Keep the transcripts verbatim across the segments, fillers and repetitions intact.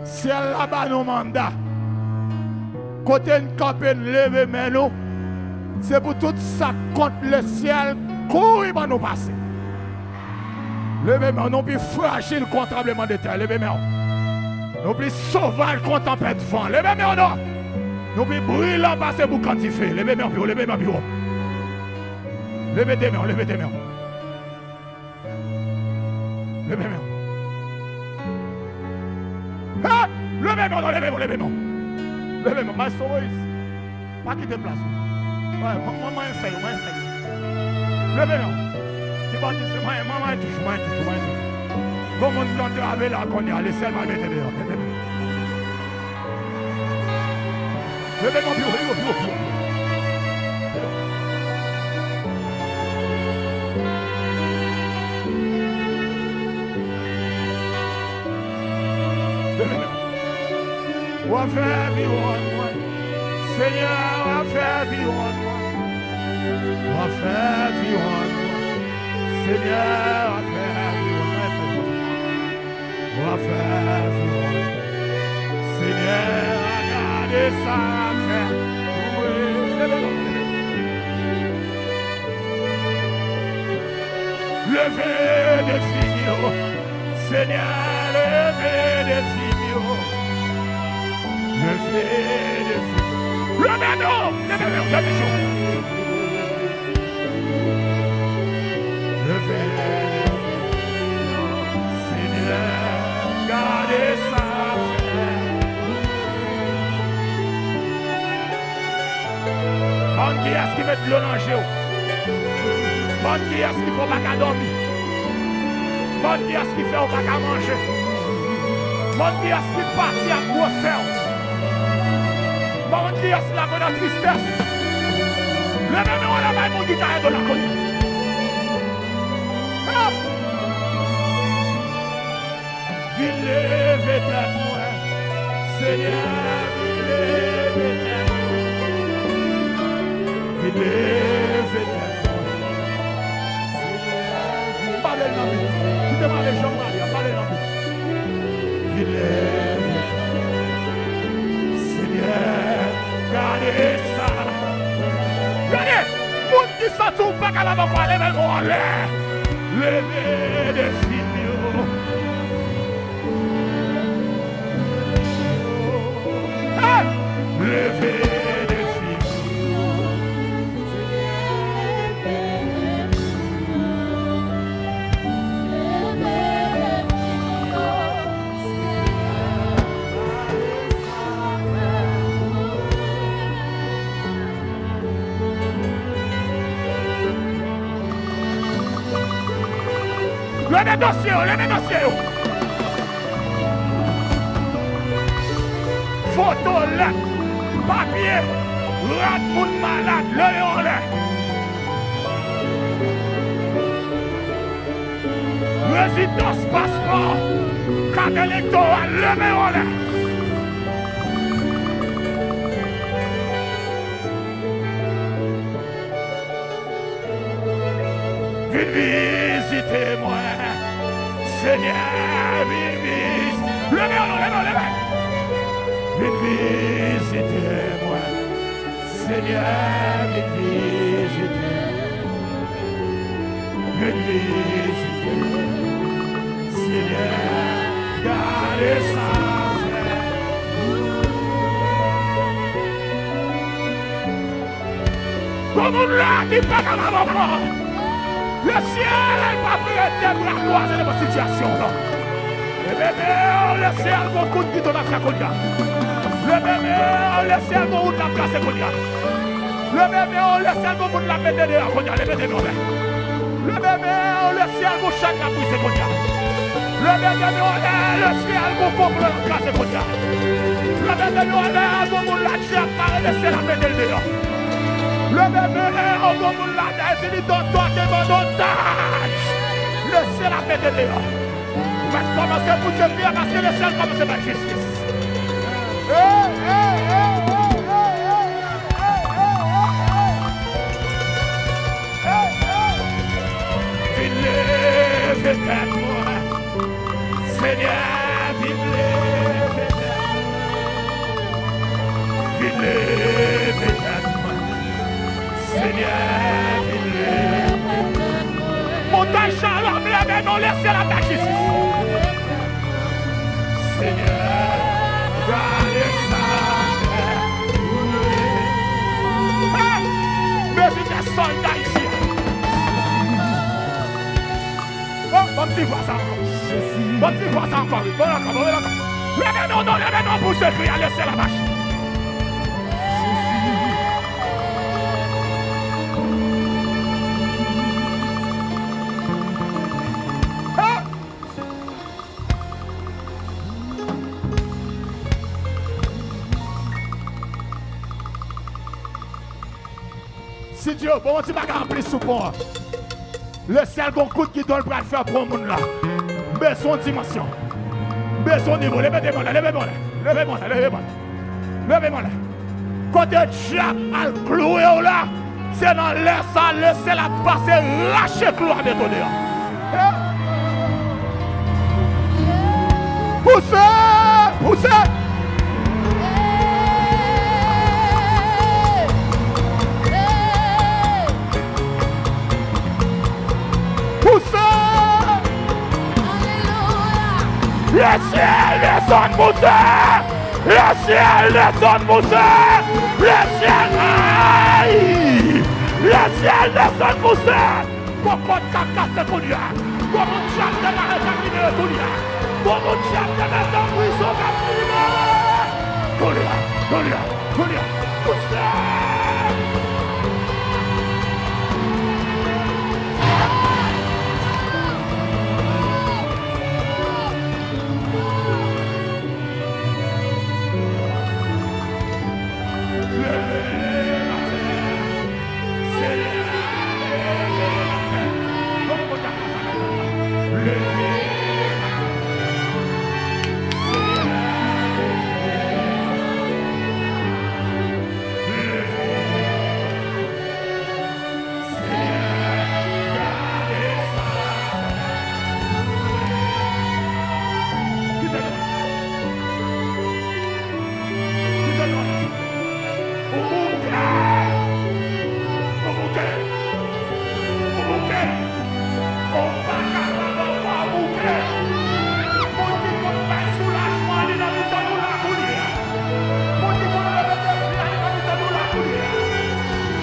Syèl la ba nou manda. Kote n kanpe, n leve men nou. Se pou tout sa k kont lesyèl kouri ban nou pase. Leve men w, nou pi frajil kon tranblemanntè. Leve men w. Nou pi sovaj kon tanpèt van. Leve men w non. Nou pi brilan pase boukan dife. Leve men w pi wo, leve men w pi wo. Leve de men w, leve de men w. Leve men w. Hey! Leve men w, leve men w, leve men w. Leve men w, Maestro Moïse. Pa kite plas ou. Wè, mwen, mwen, mwen fè yo, mwen fè yo. Leve men w. Ki batise, mwen, mwen, mwen toujou, mwen toujou, mwen toujou. Gon moun k antrave la kounye a, lesyèl pral mete deyò. Leve men w. Leve men w pi wo, pi wo, pi wo, pi wo. W ap fè viwòn mwen. Senyè, w ap fè viwòn mwen. W ap fè viwòn mwen. Senyè, w ap fè viwòn mwen. W ap fè viwòn. Senyè, gade sa w ap fè. Leve defi m yo. Senyè, leve defi m yo. Leve defi m yo. Leve non, leve non, leve non. Leve defi m yo. Senyè, gade sa w ap fè. Ban m kiyès ki met dlo nan je w. Ban m kiyès ki fè w pa ka dòmi. Ban m kiyès ki fè w pa ka manje. Ban m kiyès ki pati ak gwosè w. Ban m kiyès la nan tristès. Leve men w anlè bay moun ki ka ede w la kounye a. Vin leve tèt mwen, Senyè, vin leve tèt mwen. Vin leve tèt mwen. Pale l nan bit. Kite pale jan w pale a, pale l nan bit. Vin leve tèt mwen. Senyè, gade sa. Gade! Moun ki santi w pa kapab ankò, leve men w anlè. Leve defi m yo. Hey! Leve defi m yo. Leve dosye yo, leve dosye yo. Foto, lèt, papye, rad moun malad, leve yo anlè. Rezidans, paspò, kat elektoral, leve yo anlè. Vin vizite mwen, Senyè, vin vizite. Leve yo non, leve yo, leve. Vin vizite mwen. Senyè, vin vizite. Vin vizite. Senyè, gade sa w fè. Gon moun la ki pa kapab ankò. Lesyèl pa prete bra kwaze devan sitiyasyon w lan. Leve men w, lesyèl, gon kout gidon l ap fè kounye a. Leve men w, lesyèl, gon wout l ap trase kounye a. Leve men w, lesyèl, gon moun l ap mete deyò kounye a. Leve men w anlè. Leve men w, lesyèl, gon chèn l ap brize kounye a. Leve men w anlè, lesyèl, gon konplo l ap kraze kounye a. Leve men w anlè, gon moun la, djab mare, lesyèl ap mete l deyò. Leve men w, gon moun la, dèyè li dòtò ke ban otaj. Lesyèl ap mete deyò. Ou mèt kòmanse pou Dye priye paske lesyèl kòmanse bay jistis. Vin leve tèt mwen. Senyè, vin leve tèt mwen. Vin leve tèt mwen. Senyè, vin leve tèt mwen. Montay Shalom, leve non, lè syèl ap bay jistis. Senyè, gade sa. Hey! Mezi de sòlda isi. Oh, ban m ti vwa sa ankò. Ban m ti vwa sa ankò, wi. Ban l ankò, ban l ankò. Leve non, non, leve non pou sekre a, lè syèl ap bay. Sidyo, bon, yon ti bagay anplis sou pon an. Lesyèl gon kout gidon l pral fè pou yon moun la. M bezwen yon dimansyon. M bezwen yon nivo. Leve de mwen la, leve mwen la. Leve mwen la, leve mwen la. Leve mwen la. Kote dyab al klouwe w la, se nan lè sa lesyèl ap pase rache klou a met w deyò. Pouse! Pouse! Pouse! Lesyèl desann pouse! Lesyèl desann pouse! Lesyèl, ay! Lesyèl desann pouse! Gon kòd k ap kase kounye a. Gon moun dyab te mare k ap libere kounye a. Gon moun dyab te mete nan prizon k ap libere. Kounye a, kounye a, kounye a. Pouse! Kite nou. Kite nou. Ou bouke. Ou bouke. Ou bouke. Ou pa kapab ankò, ou bouke. Moun ki konn bay soulajman, li nan mitan nou la kounye a. Moun ki konn leve defi a, li nan mitan nou la kounye a.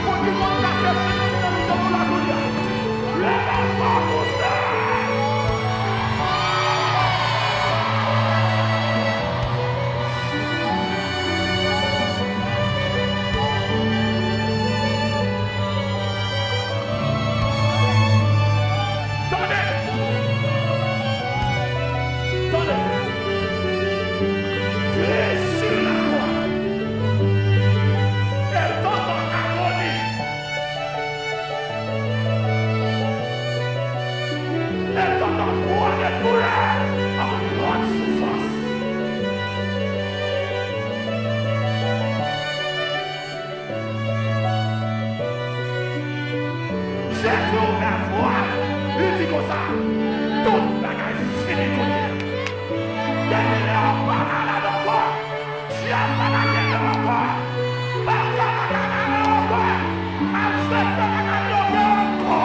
Moun ki konn kase figi, li nan mitan nou la kounye a. Leve kò pou sa. Tande! Tande! Kris sou lakwa. E tantan agoni. E tantan pwa de doulè ak lòt soufrans. Jezi ouvè vwa l, li di konsa, tout bagay fini kounye a. Depi lè a w pa malad ankò, dyab pa ka kenbe w ankò, baka pa ka mare w ankò, malfektè pa ka bloke w ankò.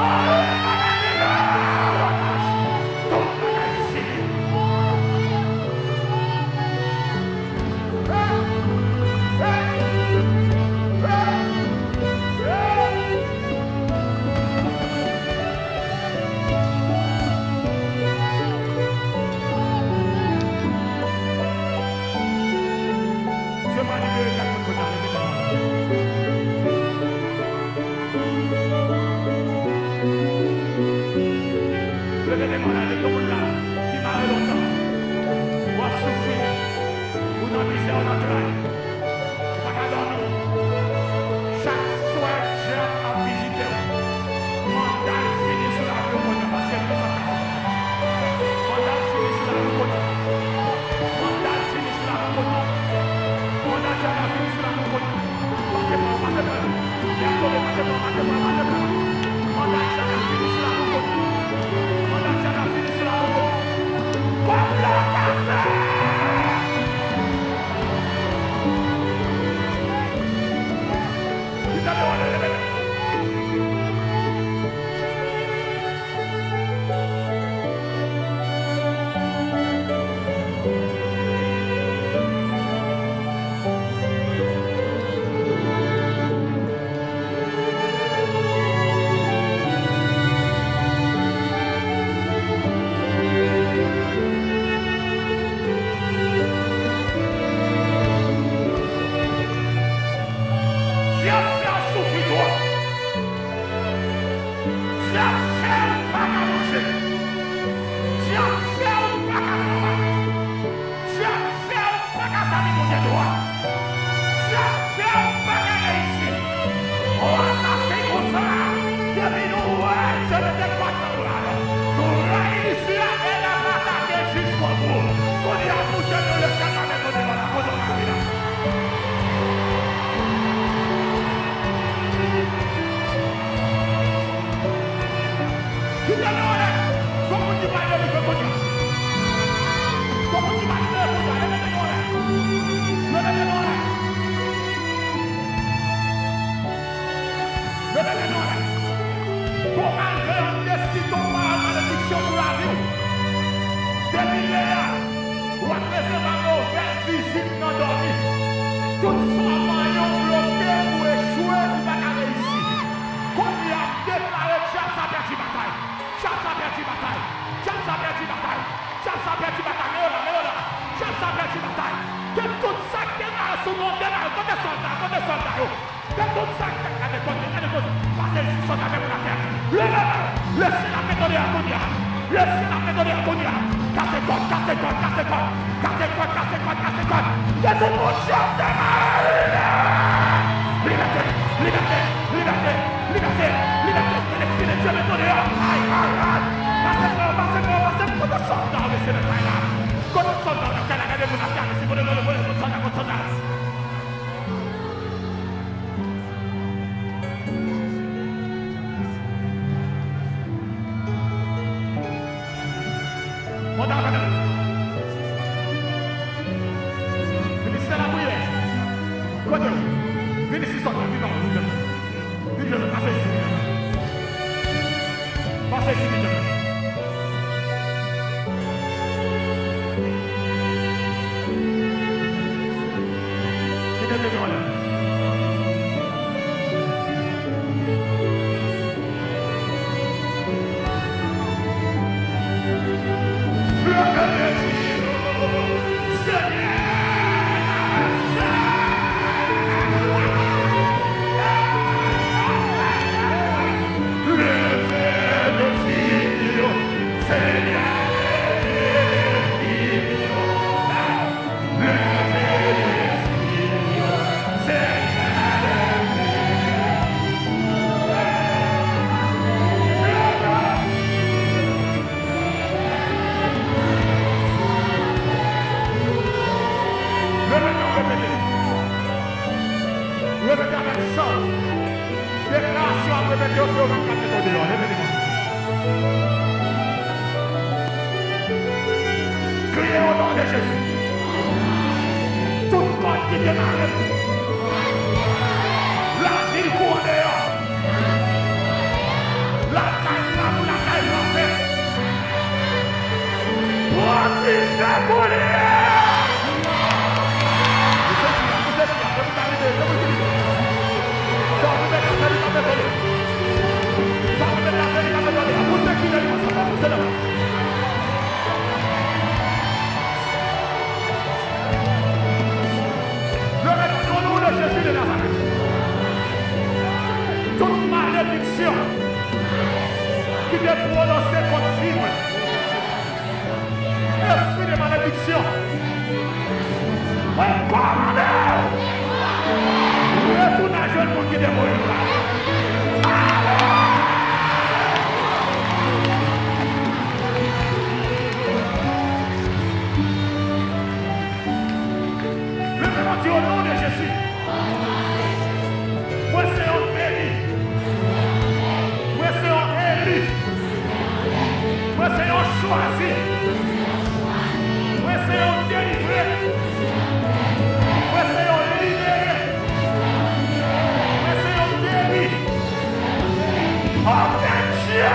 Anyen pa ka kenbe w an otaj. Tout bagay fini. Demare, kote sòlda, kote sòlda yo? Ke tout sa k fèt la dekonte, la dekonte. Pase isi, sòlda, men moun atè. Leve men w. Lesyèl ap etone a kounye a. Lesyèl ap etone a kounye a. Kase kòd, kase kòd, kase kòd. Kase kòd, kase kòd, kase kòd. Ke tout moun chante, libè! Libète, libète, libète, libète, libète. Ke lespri de Dye mete w deyò. Ay, ay, ay. Pase pran, pase pran, pase pran. Kote sòlda w, mesye, nan kay la? Kote sòlda w nan kay la? Gade moun ap gade si kote, kote, kote, kote sòlda, kote sòlda. Monte avè nou. Ministè lapriyè. Kote w? Vin isi, sòlda, vin non, vin non. Vin jwenn mwen, pase isi, vin jwenn mwen. Pase isi, vin jwenn mwen. Kite te anlè. Repete, repete. Repete avèk fòs. Deklarasyon ap repete yo, se yo menm k ap mete w deyò. Leve devan. Kriye o non de Jezi. Tout kòd ki te mare m. Lavi l kou andeyò. Lakay m la pou lakay ranse. Pran ti fè pou li. Pouse kri a, pouse kri a, depi w ta rive, depi w rive. Sa w rive nan sèl li pa fè tande. Sa w rive nan sèl li pa fè tande. Pouse kri a, pouse nan. Leve non, non, non de Jezi de Nazarèt. Tout malediksyon ki te pwononse kont vi mwen. Espri de malediksyon, mwen kòmande w retounen jwenn moun ki te mouri la. Leve, Bondye, o non de Jezi. Mwen se yon beni. Mwen se yon eli. Mwen se yon chwazi. Mwen se yon delivre. Mwen se yon libere. Mwen se yon geri. Okenn dye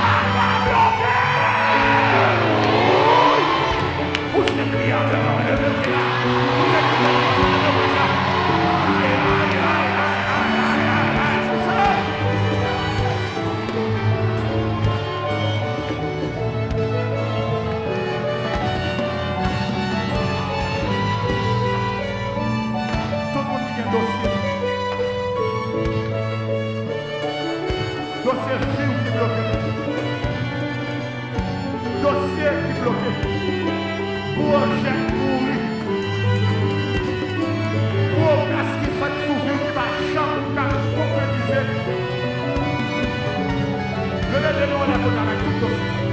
pa ka bloke. Pouse kri a, leve, leve kri a. Pouse kri a, leve kri a. Ay, ay, ay, ay, pouse. Tout moun ki gen dosye, dosye fi w ki bloke. Dosye ki bloke. Pwojè ki mouri. Pwomès ki fèt sou vi w ki pa janm ka konkretize. Yo leve men w anlè kounye a avèk tout dosye sa yo.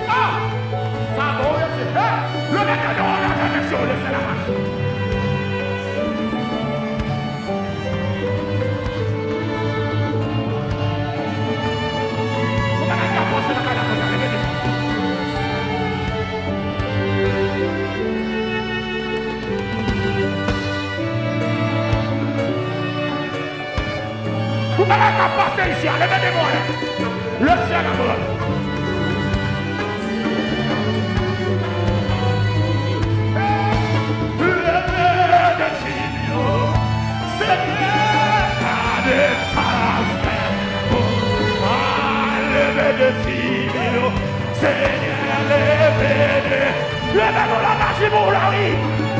Ah! Sa bon, wi, mesye. Hey! Leve men w anlè avèk mesye, leve la mach. Ou pa ka pase nan kay la kounye a, leve men. Ou pa ka pase isi a, leve men w anlè. Lesyèl ap rann. Leve defi yo, Senyè, gade sa w ap fè. A, leve defi yo. Senyè, leve de, leve nou la maji pou w la, wi.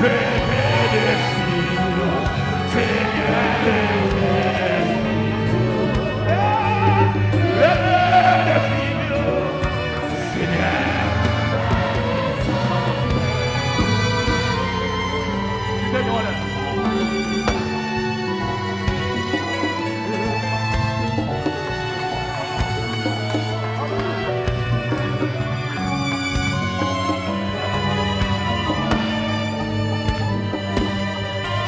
Leve defi yo. Senyè, leve defi yo. Leve defi yo. Senyè. Kite nou anlè.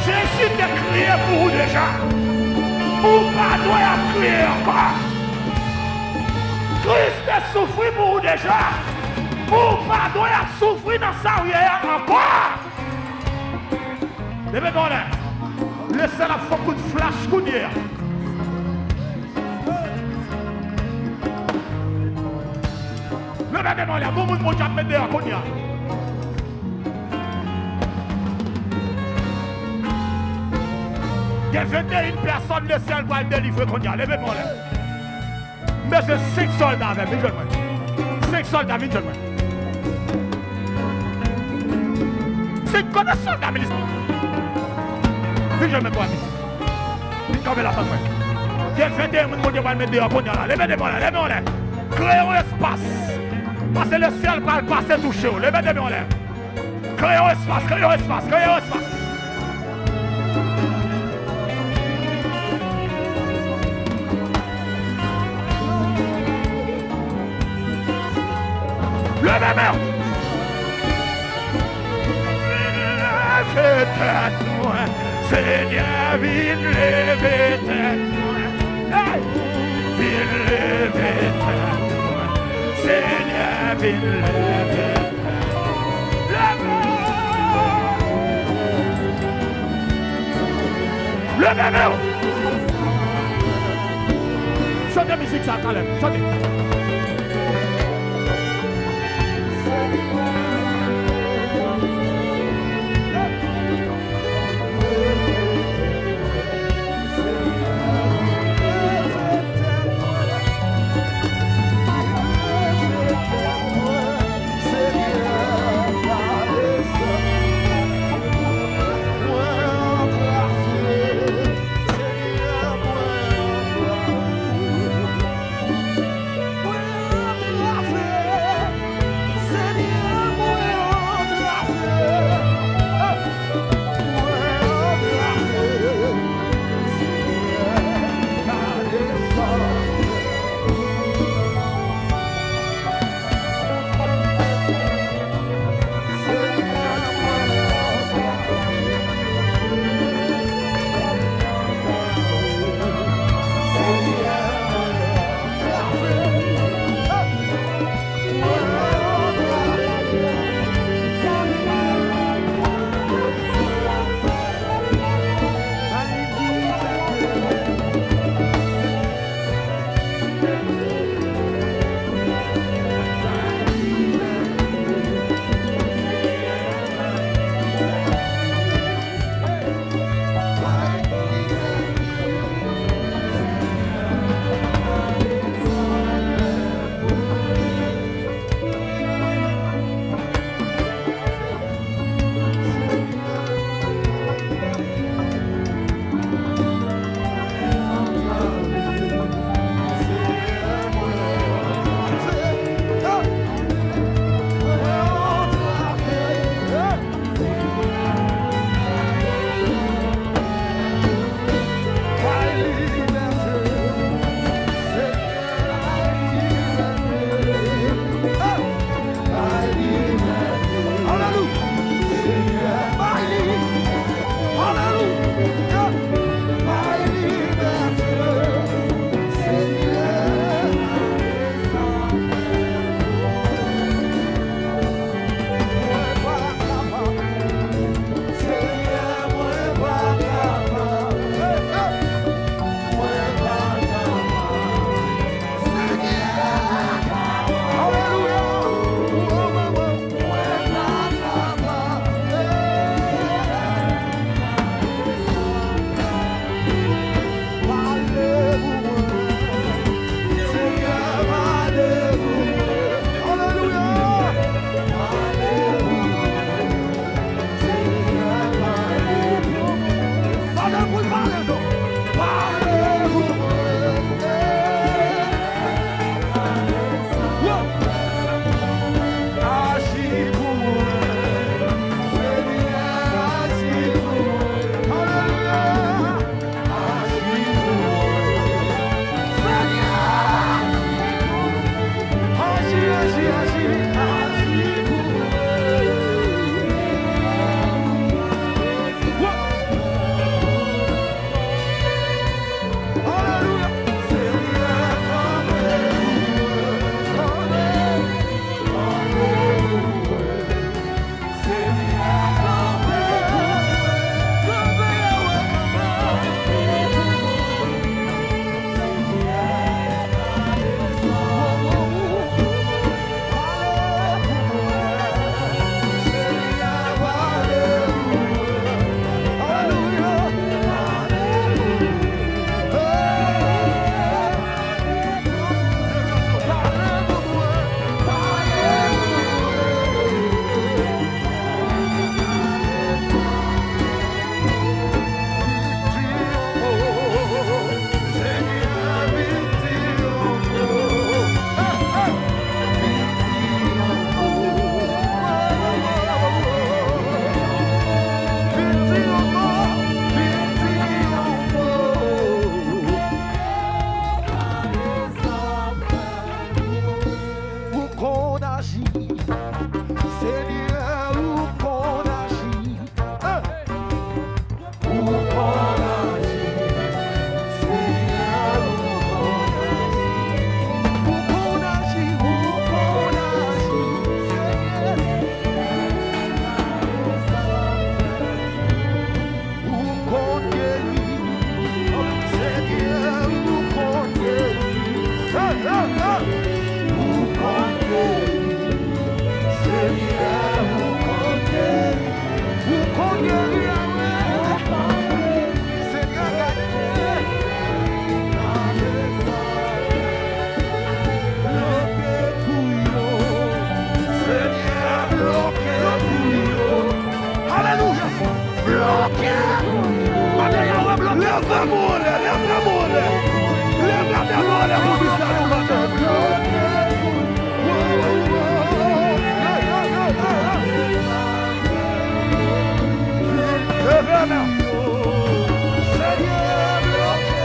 Jezi te kriye pou ou deja. Ou pa dwe ap kriye ankò. Kris te soufri pou ou deja. Ou pa dwe ap soufri nan sa w ye a ankò. Leve men w anlè. Lesyèl ap fè yon kout flach kounye a. Leve men w anlè. Gon moun Bondye ap met deyò kounye a. Gen venteyen pèsòn lesyèl pral delivre kounye a. Leve men w anlè. M bezwen senk sòlda avè m, vin jwenn mwen. Senk sòlda, vin jwenn mwen. Senk, kote sòlda minis? Vin jwenn mwen, kwa minis. Vin kanpe la, tann mwen. Gen venteyen moun Bondye pral met deyò kounye a la. Leve men w anlè, leve men w anlè. Kreye yon espas. Paske lesyèl pral pase touche w. Leve men w anlè. Kreye yon espas, kreye yon espas, kreye yon espas. Leve men w. Leve tèt mwen. Senyè, vin leve tèt mwen. Hey! Vin leve tèt mwen. Senyè, vin leve tèt mwen. Leve! Leve men w! Chante mizik sa, Caleb. Chante. Ou konn geri, Senyè, ou konn geri, ou konn geri, Yahweh. Senyè, gade. Bloke kou yo. Senyè, bloke kou yo. Alelouya. Bloke. Mande Yahweh bloke. Leve mwen anlè, leve mwen anlè. Leve mwen anlè pou misye nou maten. Leve men. Senyè, bloke.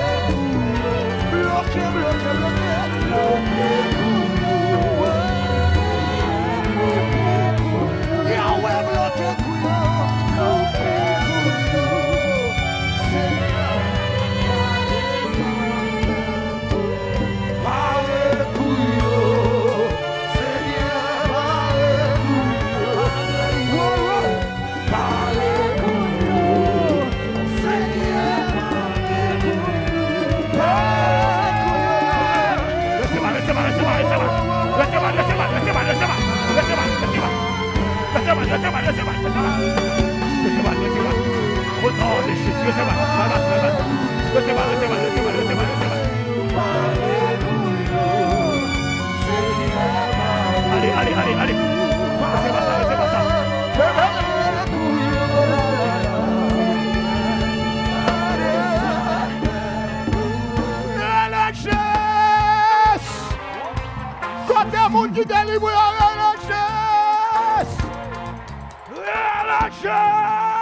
Bloke, bloke, bloke. Yahweh bloke kou yo. Bloke kou yo. Senyè. Pale kou yo. Senyè, pale kou yo. Wo, wo. Pale kou yo. Senyè, pale kou yo. Pale kou yo. Resevwa, resevwa, resevwa, resevwa. Resevwa, resevwa, resevwa, resevwa. Resevwa, resevwa. Resevwa, resevwa, resevwa, resevwa. Resevwa, resevwa. O non de Jezi, resevwa. Resevwa, resevwa, resevwa, resevwa, resevwa. Ale, ale, ale, ale. Resevwa sa, resevwa sa. Relâchez! Kote moun ki delivre yo, relâchez! Relâchez!